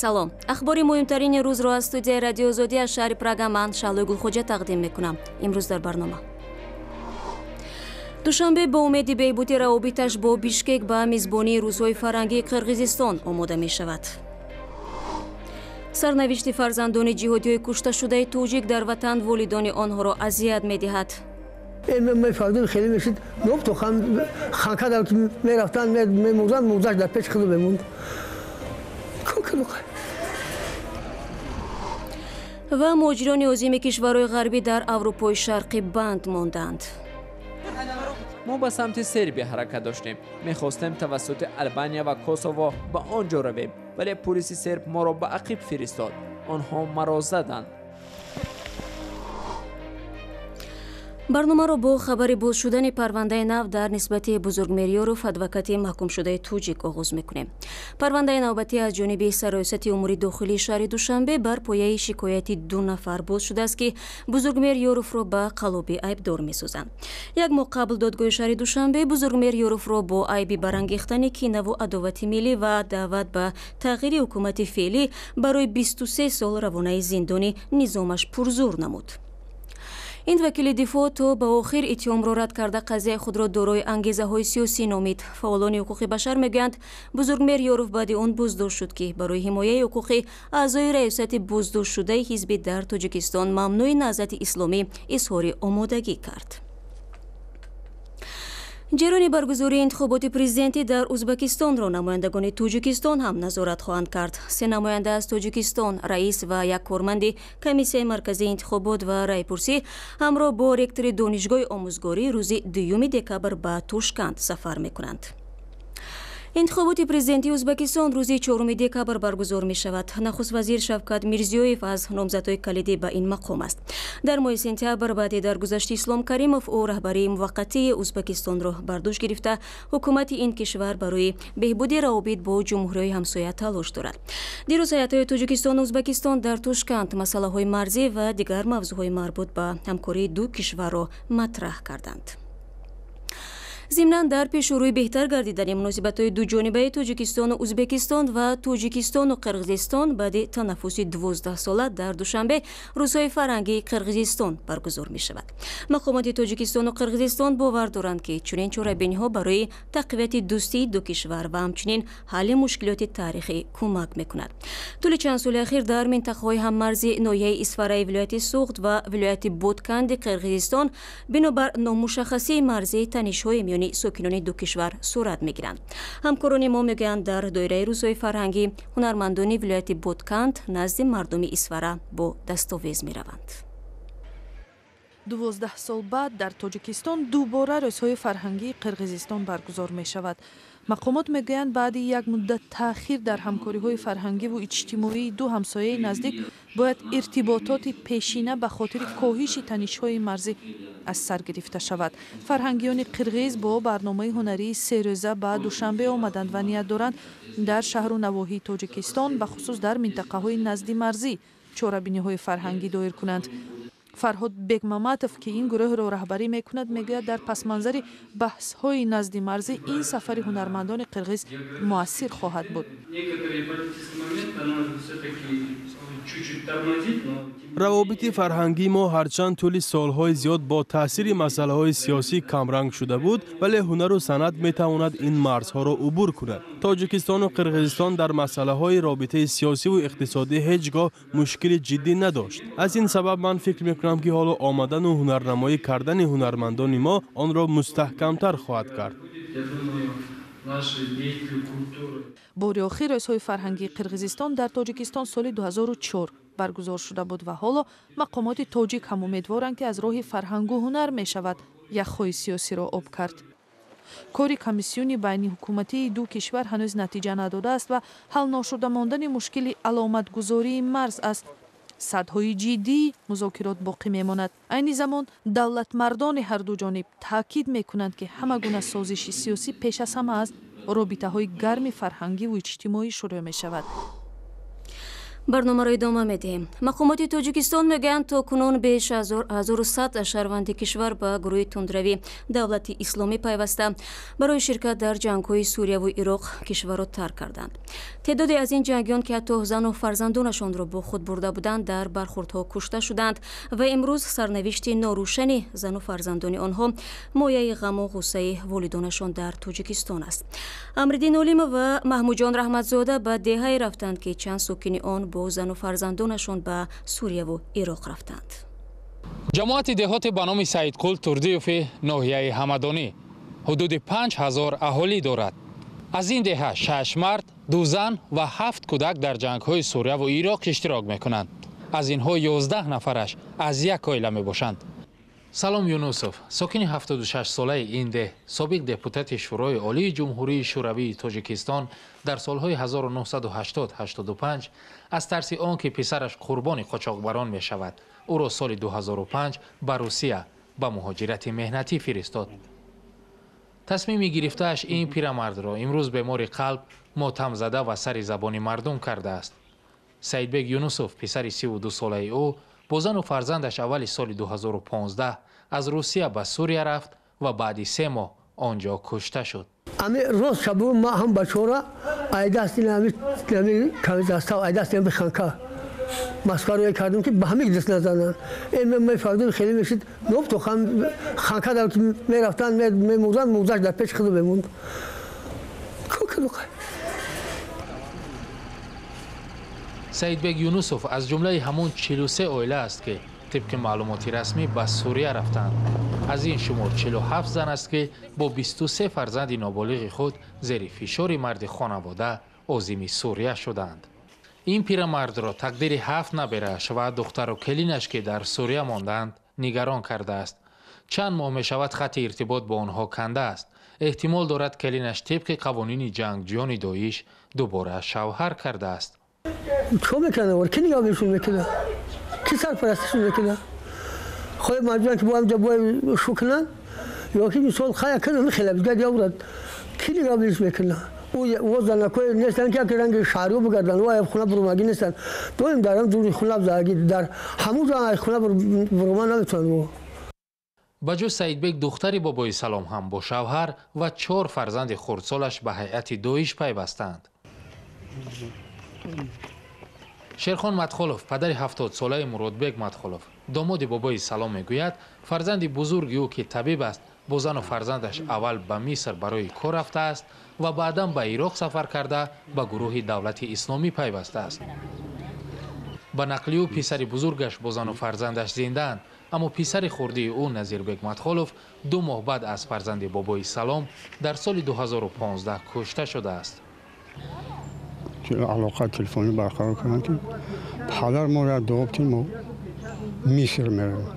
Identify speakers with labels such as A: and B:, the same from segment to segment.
A: Салом. Ахбори муҳимтарини рӯзро аз студияи Радиои Озодӣ аз шаҳри Прага ман Шаҳлои Гулхоҷа тақдим мекунам. Имрӯз дар барнома. Душанбе бо умеди беҳбуди равобиташ бо Бишкек ба мизбонии рӯзҳои фарҳангии Қирғизистон омода мешавад. Сарнавишти фарзандони ҷиҳодиҳои кушташудаи тоҷик дар ватан волидони онҳоро азият медиҳад.
B: Фарзанд хеле мешид, то ханка мерафтанд, мемурданд, мурдаш дар пеши худ мемонд.
A: Ва муҳоҷирони озими кишварҳои ғарбӣ дар Аврупои Шарқӣ банд монданд.
C: Мо ба самти Сербия ҳаракат доштем. Мехостем тавассути Албания ва Косово ба он ҷо равем, вале пулиси серб моро ба ақиб фиристод. Онҳо маро заданд.
A: Барномаро бо хабари боз шудани парвандаи нав дар нисбати Бузургмеҳр Ёров, адвокати маҳкумшудаи тоҷик, оғоз мекунем. Парвандаи навбатӣ аз ҷониби Сарраёсати умури дохилии шаҳри Душанбе бар пояи шикояти ду нафар боз шудааст, ки Бузургмеҳр Ёровро ба қаллобӣ айбдор месозанд. Як моҳ қабл додгоҳи шаҳри Душанбе Бузургмеҳр Ёровро бо айби барангехтани кинаву адовати миллӣ ва даъват ба тағйири ҳукумати феълӣ барои 23 сол равонаи зиндони низомаш пурзур намуд. Ин вакили дифоъ то ба охир иттиҳомро рад карда, қазияи худро дорои ангезаҳои сиёсӣ номид. Фаъолони ҳуқуқи башар мегӯянд, Бузургмеҳр Ёров баъди он боздошт шуд, ки барои ҳимояи ҳуқуқи аъзои раёсати боздоштшудаи ҳизби дар Тоҷикистон мамнӯи Наҳзати Исломӣ изҳори омодагӣ кард. Ҷараёни баргузории интихоботи президентӣ дар Узбекистонро намояндагони Тоҷикистон ҳам назорат хоҳанд кард. Се намоянда аз Тоҷикистон, раис ва як корманди Комиссияи марказии интихобот ва раъйпурсӣ ҳамроҳ бо ректори Донишгоҳи омӯзгорӣ рӯзи 2 декабр ба Тошканд сафар мекунанд. Интихоботи президентии Узбекистон рӯзи 4 декабр баргузор мешавад. Нахуст вазир Шавкат Мирзиёев аз номзадҳои калидӣ ба ин мақом аст. Дар моҳи сентябр баъди даргузашти Ислом Каримов ӯ раҳбарии муваққатии Узбекистонро бар дӯш гирифта, ҳукумати ин кишвар барои беҳбуди равобит бо ҷумҳуриҳои ҳамсоя талош дорад. Дирӯз ҳайатҳои Тоҷикистону Узбекистон дар Тошканд масъалаҳои марзӣ ва дигар мавзӯъҳои марбут ба ҳамкории ду кишварро матраҳ карданд. Зимнан дар пешурӯи беҳтар гардидани муносибатҳои дуҷонибаи Тоҷикистону Узбекистон ва Тоҷикистону Қирғизистон баъди танаффуси 12сола дар Душанбе рӯзҳои фарҳангии Қирғизистон баргузор мешавад. Мақомоти Тоҷикистону Қирғизистон бовар доранд, ки чунин чорабиниҳо барои тақвияти дӯстии ду кишвар ва ҳамчунин ҳалли мушкилоти таърихӣ кӯмак мекунад. Тӯли чанд соли ахир дар минтақаҳои ҳаммарзи ноҳияи Исфараи вилояти Суғд ва вилояти Ботканди Қирғизистон бинобар номушаххасии марзии танишҳои миёни сокинони ду кишвар сурат мегиранд. Ҳамкорони мо мегӯянд, дар доираи рӯзҳои фарҳангӣ ҳунармандони вилояти Ботканд назди мардуми Исфара бо дастовез мераванд.
D: 12 сол баъд дар Тоҷикистон дубора рӯзҳои фарҳангии Қирғизистон баргузор мешавад. Мақомот мегӯянд, баъди як муддат таъхир дар ҳамкориҳои фарҳангиву иҷтимоии ду ҳамсояи наздик бояд иртибототи пешина ба хотири коҳиши танишҳои марзӣ аз сар гирифта шавад. Фарҳангиёни қирғиз бо барномаи ҳунарии серӯза ба Душанбе омаданд ва ният доранд дар шаҳру навоҳии Тоҷикистон, бахусус дар минтақаҳои назди марзӣ, чорабиниҳои фарҳангӣ доир кунанд. Фарҳод Бекмаматов, ки ин гурӯҳро раҳбарӣ мекунад, мегӯяд, дар пасманзари баҳсҳои назди марзӣ ин сафари ҳунармандони қирғиз муассир хоҳад буд.
E: Равобити фарҳангии мо ҳарчанд тӯли солҳои зиёд бо таъсири масъалаҳои сиёсӣ камранг шуда буд, вале ҳунару санъат метавонад ин марзҳоро убур кунад. Тоҷикистону Қирғизистон дар масъалаҳои робитаи сиёсиву иқтисодӣ ҳеҷ гоҳ мушкили ҷиддӣ надошт. Аз ин сабаб ман фикр мекунам, ки ҳоло омадану ҳунарнамоӣ кардани ҳунармандони мо онро мустаҳкамтар хоҳад кард.
D: Бори охир рӯзҳои фарҳангии Қирғизистон дар Тоҷикистон соли 2004 баргузор шуда буд ва ҳоло мақомоти тоҷик ҳам умедворанд, ки аз роҳи фарҳангу ҳунар мешавад яхҳои сиёсиро об кард. Кори комиссиони байниҳукуматии ду кишвар ҳанӯз натиҷа надодааст ва ҳал ношуда мондани мушкили аломатгузории марз аз садҳои ҷиддии музокирот боқӣ мемонад. Айни замон давлатмардони ҳарду ҷониб таъкид мекунанд, ки ҳама гуна созиши сиёсӣ пеш аз ҳама аз робитаҳои гарми фарҳангиву иҷтимоӣ шурӯъ мешавад.
A: Барномаро идома медиҳем. Мақомоти Тоҷикистон мегӯянд, то кунун беш аз 1100 шаҳрванди кишвар ба гурӯҳи тундравӣ Давлати Исломӣ пайваста, барои ширкат дар ҷангҳои Сурияву Ироқ кишварро тарк карданд. Теъдоде аз ин ҷангиён, ки ҳатто зану фарзандонашонро бо худ бурда буданд, дар бархурдҳо кушта шуданд ва имрӯз сарнавишти норӯшани зану фарзандони онҳо мояи ғаму ғуссаи волидонашон дар Тоҷикистон аст. Амриддин Олимов ва Маҳмудҷон Раҳматзода ба деҳае рафтанд, ки чанд сокини он бо зану фарзандонашон ба Сурияву Ироқ рафтанд.
F: Ҷамоати деҳоте ба номи Саидқул Турдиёви ноҳияи Ҳамадонӣ ҳудуди 5000 аҳолӣ дорад. Аз ин деҳа 6 мард, 2 зан ва 7 кӯдак дар ҷангҳои Сурияву Ироқ иштирок мекунанд. Аз инҳо 11 нафараш аз як оила мебошанд. Салом Юнусов, сокини 76-солаи ин деҳ, собиқ депутати Шӯрои Олии Ҷумҳурии Шӯравии Тоҷикистон дар солҳои 1980-85 аз тарси он ки писараш қурбони қочоқбарон мешавад, ӯро соли 2005 ба Русия ба муҳоҷирати меҳнатӣ фиристод. Тасмими гирифтааш ин пирамардро имрӯз бемори қалб, мотамзада ва сари забони мардум кардааст. Саидбек Юнусов, писари 32-солаи ӯ, бо зану фарзандаш аввали соли 2015 аз Русия ба Сурия рафт ва баъди 3 моҳ он ҷо кушта шуд.
B: Ами рост шабу ма ҳам бачора ай дасти нами камизастав ай дасти нами ханка маскаро кардем, ки ба ҳамик даст назананд. Мефаҳмидем, хеле мешид ноб то ханка дар мерафтанд, мемурданд, мурдаш дар пеши худ мемонд.
F: Саидбек Юнусов аз ҷумлаи ҳамон 43 оила аст, ки тибқи маълумоти расмӣ ба Сурия рафтанд. Аз ин шумор 47 зан аст, ки бо 23 фарзанди ноболиғи худ зери фишори марди хонавода озими Сурия шуданд. Ин пирамардро тақдири 7 наберааш ва духтару келинаш, ки дар Сурия монданд, нигарон кардааст. Чанд моҳ мешавад хатти иртибот бо онҳо канда аст. Эҳтимол дорад, келинаш тибқи қавонини ҷангҷӯёни Доиш дубора шавҳар кардааст.
B: Чо мекунад? Ки нигоҳ мекунад? Ки сарпарастишон мекунад? Хоҳ маҷбуранд, ки бо ҳамҷа бояд шу кунанд, ё ки мисол хая кунанд, хеле бигад яврад. Ки нигоҳ мекунад? Ӯ занакое нестанд, ки ранги шаҳриё бигарданд, ӯ хона бурумагӣ нестанд. Доим дар ҳам дури хона заги, дар ҳамун ҷо хона бурума наметавонанд.
F: Ба ҷуз Саидбек, духтари бобои Салом ҳам бо шавҳар ва 4 фарзанди хурдсолаш ба ҳайати Доиш пайвастанд. Шерхон Мадхолов, падари 70-солаи Муродбек Мадхолов, домоди бобои Салом, мегӯяд, фарзанди бузурги ӯ, ки табиб аст, бо зану фарзандаш аввал ба Миср барои кор рафтааст ва баъдан ба Ироқ сафар карда ба гурӯҳи Давлати Исломӣ пайвастааст. Ба нақли ӯ, писари бузургаш бо зану фарзандаш зиндаанд, аммо писари хурдии ӯ, Назирбек Мадхолов, 2 моҳ баъд аз фарзанди бобои Салом дар соли 2015 кушта шудааст.
G: Алоқа телефонӣ барқарор карданд, ки падар моро дуо кунед, мо Миср меравем.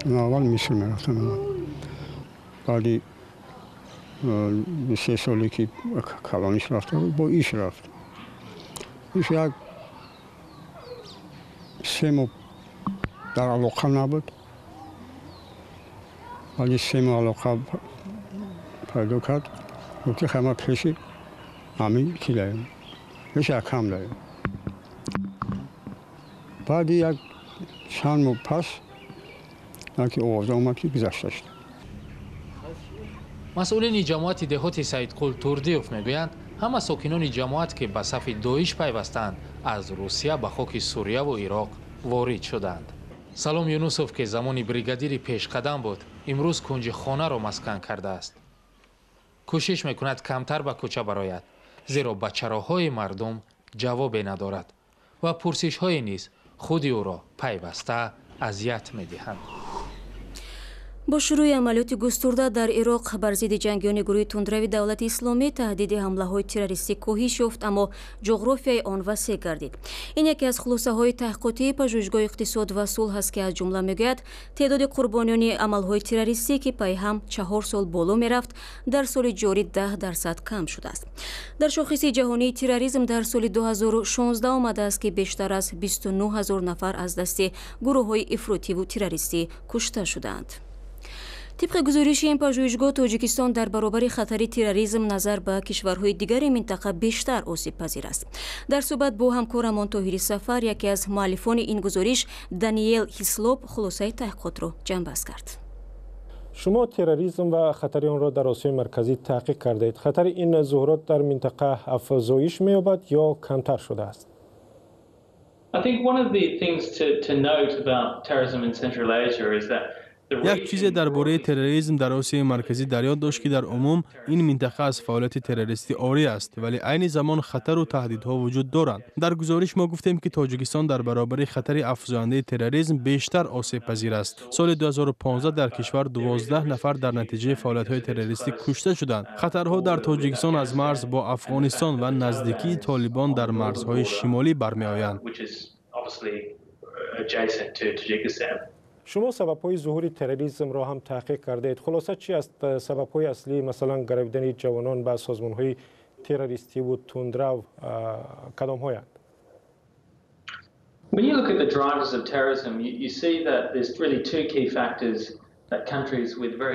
G: Аввал Миср мерафтам. Баъди 3 соле ки калониш рафта буд, бо иш рафт. Иш як 3 моҳ дар алоқа набуд. Баъди 3 моҳ алоқа пайдо кард, гуфт, ки хама пеши ҳамин ки даем, пеши акам даем. Баъди як чанд моҳ пас яке овоза омад, ки гузашта шуд.
F: Масъулини ҷамоати деҳоти Саидқул Турдиёв мегӯянд, ҳама сокинони ҷамоат, ки ба сафи Доиш пайвастанд, аз Русия ба хоки Сурияву Ироқ ворид шуданд. Салом Юнусов, ки замони бригадири пешқадам буд, имрӯз кунҷи хонаро маскан кардааст. Кӯшиш мекунад камтар ба кӯча барояд, зеро ба чароҳои мардум ҷавобе надорад ва пурсишҳое низ худи ӯро пайваста азият медиҳанд.
A: Бо шурӯи амалиёти густурда дар Ироқ бар зидди ҷангиёни гурӯҳи тундрави Давлати Исломӣ таҳдиди ҳамлаҳои террористӣ коҳиш ёфт, аммо ҷуғрофияи он васеъ гардид. Ин яке аз хулосаҳои таҳқиқотии пажӯҳишгоҳи иқтисод ва сулҳ аст, ки аз ҷумла мегӯяд, теъдоди қурбониёни амалҳои террористӣ, ки пайҳам 4 сол боло мерафт, дар соли ҷорӣ 10% кам шудааст. Дар шохиси ҷаҳонии терроризм дар соли 2016 омадааст, ки бештар аз 29 000 нафар аз дасти гурӯҳҳои ифротиву террористӣ кушта шудаанд. Тибқи гузориши ин пажӯҳишгоҳ, Тоҷикистон дар баробари хатари терроризм назар ба кишварҳои дигари минтақа бештар осебпазир аст. Дар суҳбат бо ҳамкорамон Тоҳири Сафар, яке аз муаллифони ин гузориш, Даниел Ҳислоп, хулосаи таҳқиқотро ҷамъбаст кард.
H: Шумо терроризм ва хатари онро дар Осиёи Марказӣ таҳқиқ кардаед. Хатари ин зуҳурот дар минтақа афзоиш меёбад ё камтар шудааст?
I: I think one of the things to note about terrorism in Central Asia is that
E: Як чизе дар бораи терроризм дар Осиёи Марказӣ дар ёд дошт, ки дар умум ин минтақа аз фаъолияти террористӣ орӣ аст, вале айни замон хатару таҳдидҳо вуҷуд доранд. Дар гузориш мо гуфтем, ки Тоҷикистон дар баробари хатари афзояндаи терроризм бештар осебпазир аст. Соли 2015 дар кишвар 12 нафар дар натиҷаи фаъолиятҳои террористӣ кушта шуданд. Хатарҳо дар Тоҷикистон аз марз бо Афғонистон ва наздикии Толибон дар марзҳои шимолӣ бармеоянд.
H: Шумо сабабҳои зуҳури терроризмро ҳам таҳқиқ кардаед. Хулоса чи аст? Сабабҳои аслӣ, масалан, гаравидани ҷавонон ба созмонҳои террористиву тундрав кадомҳоянд?
I: When you look at the drivers of terrorism, you see that there's really two key factors.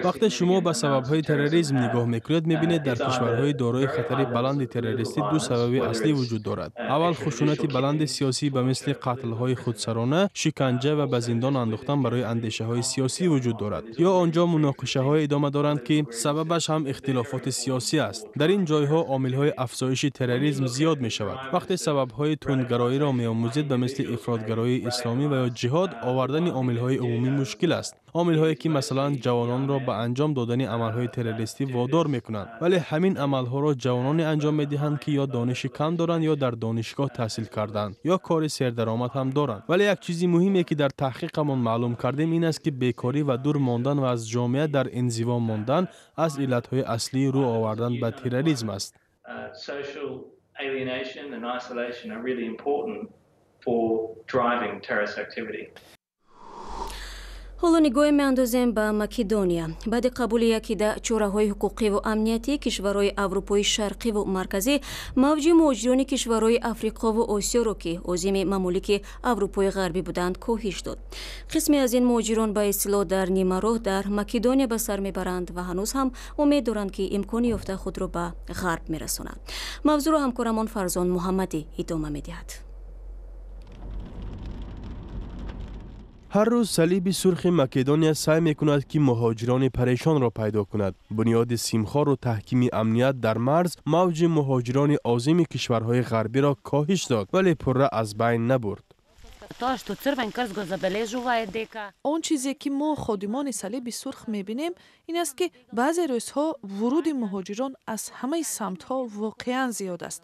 E: Вақте шумо ба сабабҳои терроризм нигоҳ мекунед, мебинед, дар кишварҳои дорои хатари баланди террористӣ ду сабаби аслӣ вуҷуд дорад. Аввал, хушунати баланди сиёсӣ ба мисли қатлҳои худсарона, шиканҷа ва ба зиндон андохтан барои андешаҳои сиёсӣ вуҷуд дорад. Ё он ҷо муноқишаҳое идома доранд, ки сабабаш ҳам ихтилофоти сиёсӣ аст. Дар ин ҷойҳо омилҳои афзоиши терроризм зиёд мешавад. Вақте сабабҳои тундгароиро меомӯзед, ба мисли ифротгароии исломӣ ва ё ҷиҳод, овардани омилҳои умумӣ мушкил аст, омилҳое ки, масалан, ҷавононро ба анҷом додани амалҳои террористӣ водор мекунанд. Вале ҳамин амалҳоро ҷавононе анҷом медиҳанд, ки ё дониши кам доранд, ё дар донишгоҳ таҳсил карданд, ё кори сердаромад ҳам доранд. Вале як чизи муҳиме, ки дар таҳқиқамон маълум кардем, ин аст, ки бекорӣ ва дур мондан ва аз ҷомеа дар инзиво мондан аз иллатҳои аслии рӯ овардан ба терроризм аст.
I: Alienation and isolation are really important for driving terrorist activity.
A: Ҳоло нигоҳе меандозем ба Македония. Баъди қабули якида чораҳои ҳуқуқиву амниятӣ, кишварҳои Аврупои Шарқиву Марказӣ мавҷи муҳоҷирони кишварҳои Африқову Осиёро, ки озими мамолики Аврупои Ғарбӣ буданд, коҳиш дод. Қисме аз ин муҳоҷирон ба истилоҳ дар нимароҳ дар Македония ба сар мебаранд ва ҳанӯз ҳам умед доранд, ки имкони ёфта худро ба Ғарб мерасонанд. Мавзӯъро ҳамкорамон Фарзон Муҳаммадӣ идома медиҳад.
E: Ҳар рӯз Салиби Сурхи Македония саъй мекунад, ки муҳоҷирони парешонро пайдо кунад. Бунёди симхору таҳкими амният дар марз мавҷи муҳоҷирони озими кишварҳои ғарбиро коҳиш дод, вале пурра аз байн набурд.
D: Он чизе, ки мо, ходимони Салиби Сурх, мебинем, ин аст, ки баъзе рӯзҳо вуруди муҳоҷирон аз ҳамаи самтҳо воқеан зиёд аст.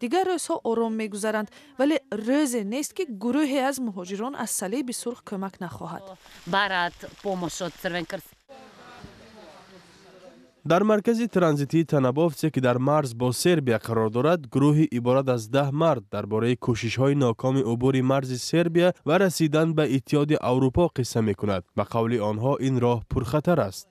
D: Дигар рӯзҳо ором мегузаранд, вале рӯзе нест, ки гурӯҳе аз муҳоҷирон аз Салиби Сурх кӯмак нахоҳад.
E: Дар маркази транзитии Танабовце, ки дар марз бо Сербия қарор дорад, гурӯҳи иборат аз 10 мард дар бораи кӯшишҳои нокоми убури марзи Сербия ва расидан ба Иттиҳоди Аврупо қисса мекунад. Ба қавли онҳо, ин роҳ пурхатар аст.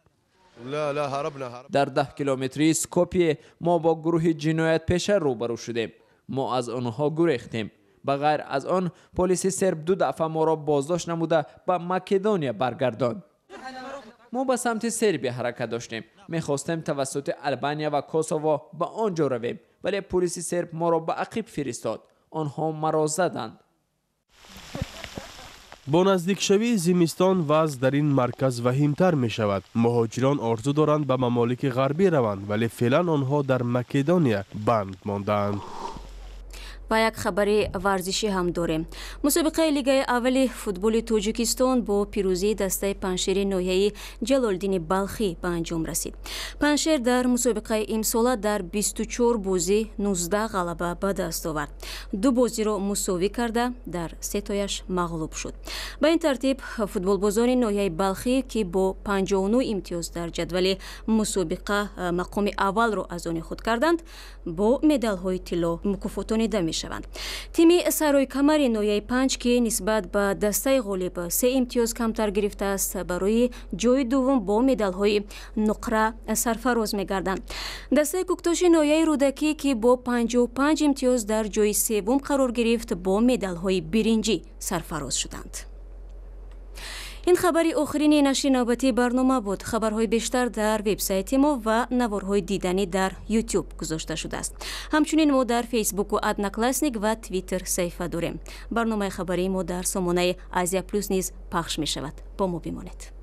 C: Дар 10 километрии Скопие мо бо гурӯҳи ҷиноятпеша рӯбарӯ шудем. Мо аз онҳо гурехтем. Ба ғайр аз он, полиси серб ду дафъа моро боздошт намуда, ба Македония баргардонд. Мо ба самти Сербия ҳаракат доштем. Мехостем тавассути Албания ва Косово ба он ҷо равем, вале полиси серб моро ба ақиб фиристод. Онҳо маро заданд.
E: Бо наздикшавии зимистон вазъ дар ин марказ ваҳимтар мешавад. Муҳоҷирон орзу доранд ба мамолики ғарбӣ раванд, вале феълан онҳо дар Македония банд мондаанд.
A: Ва як хабари варзишӣ ҳам дорем. Мусобиқаи Лигаи аввали футболи Тоҷикистон бо пирӯзии дастаи Паншери ноҳияи Ҷалолиддини Балхӣ ба анҷом расид. Паншер дар мусобиқаи имсола дар 24 бозӣ 19 ғалаба ба даст овард, ду бозиро мусовӣ карда, дар сетояш мағлуб шуд. Ба ин тартиб, футболбозони ноҳияи Балхӣ, ки бо 59 имтиёз дар ҷадвали мусобиқа мақоми аввалро аз они худ карданд, бо медалҳои тилло мукофотонида мешаванд. Тими Саройкамари ноҳияи Панҷ, ки нисбат ба дастаи ғолиб се имтиёз камтар гирифтааст, барои ҷои дуввум бо медалҳои нуқра сарфароз мегарданд. Дастаи Кӯктоши ноҳияи Рӯдакӣ, ки бо 55 имтиёз дар ҷои севум қарор гирифт, бо медалҳои биринҷӣ сарфароз шуданд. Ин хабари охирини нашри навбатии барнома буд. Хабарҳои бештар дар вебсайти мо ва наворҳои диданӣ дар YouTube гузошта шудааст. Ҳамчунин мо дар Фейсбуку, Одноклассник ва Твиттер саҳифа дорем. Барномаи хабарии мо дар сомонаи Азия Плюс низ пахш мешавад. Бо мо бимонед.